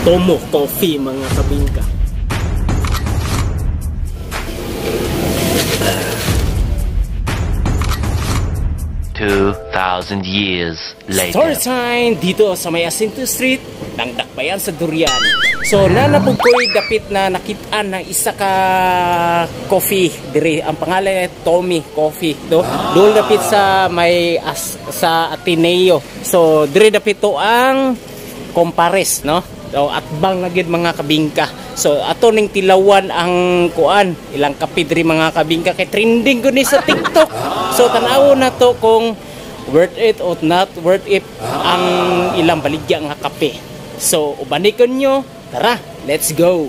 Tomo Coffee, mga kabingka. 2,000 years later. Story time dito sa may Jacinto Street ng Dakbayan sa Durian. So nanapog ko'y dapit na nakitaan ng isa ka coffee dire. Ang pangalan ay Tommy Coffee, no? Doon dapit sa may sa Ateneo. So dire dapit to ang Compares, no? So atbang na gid, mga kabingka. So ato ning tilawan ang kuan, ilang kape diri, mga kabingka, kay trending gud ni sa TikTok. So tan-awon na to kung worth it or not worth it ang ilang baligya nga kape. So ubanikon nyo, tara, let's go.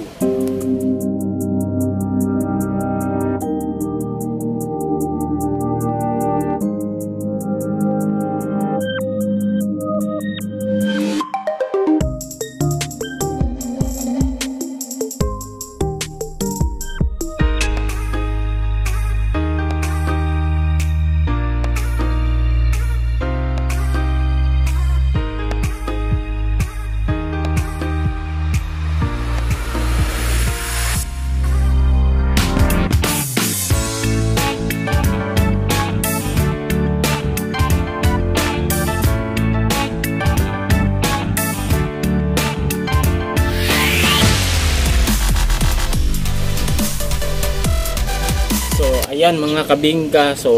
So ayan, mga kabingka, so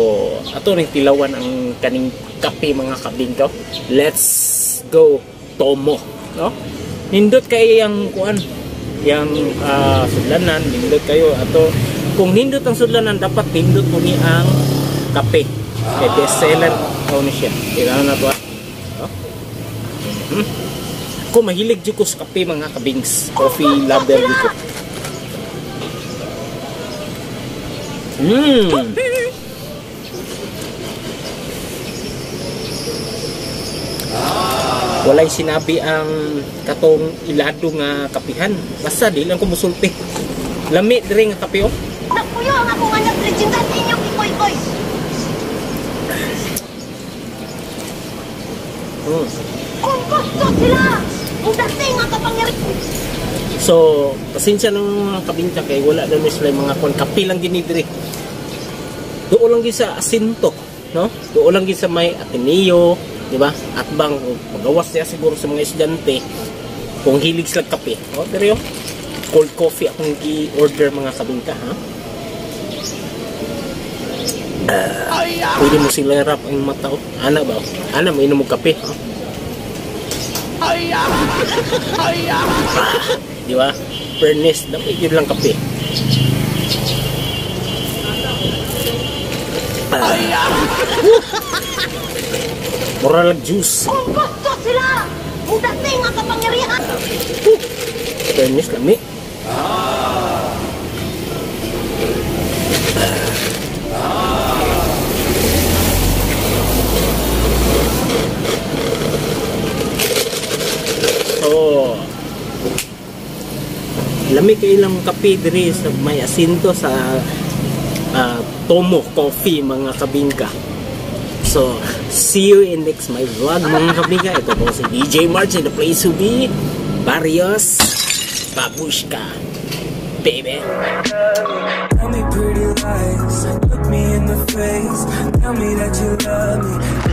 ato ning tilawan ang kaning kape, mga kabingka. Let's go, Tomo, no? Nindot kay ang kuan, yang sudlanan, nindot kayo ato. Kung nindot ang sudlanan, dapat nindot mo ni ang kape. Kay best seller ko ni siya. Kailangan na to, ah. No? Ko mahilig jud ko sa kape, mga kabings. Coffee lover jud ko. Walay sinabi ang katong ilado nga kapihan. Basta di lang ko musulti. Lami diri nga kape, oh. Nagpuyo ang akong anak legendan ninyo kikoy-koy. Kung gusto sila, ang dating ang kapangyarihan. So, pasensya ng mga kabinta kay wala na sila yung mga kuan, kape lang gini diri. Doon lang gid sa Asinto, no? Doon lang gid sa may Ateneo, di ba? At bang magawas niya siguro sa mga estudyante kung hilig sila kape. Oh, pero yung cold coffee akong gi-order, mga kabinta, ha? Pwede mo sila wrap ang mata, oh. Ana ba? Ana mo inom og kape, ha? Di ba? Fairness, dapat yun lang kape. Mura lang juice. Kung gusto sila, ang dating ang kapangyarihan. Fairness, lami. So, lami kay ilang kape diri sa may Asinto sa Tomo Coffee, mga kabingka. So, see you in next my vlog, mga kabingka. Ito po si DJ March in the place to be, Barrios Babushka, baby. Tell me pretty lies, look me in the face, tell me that you love me.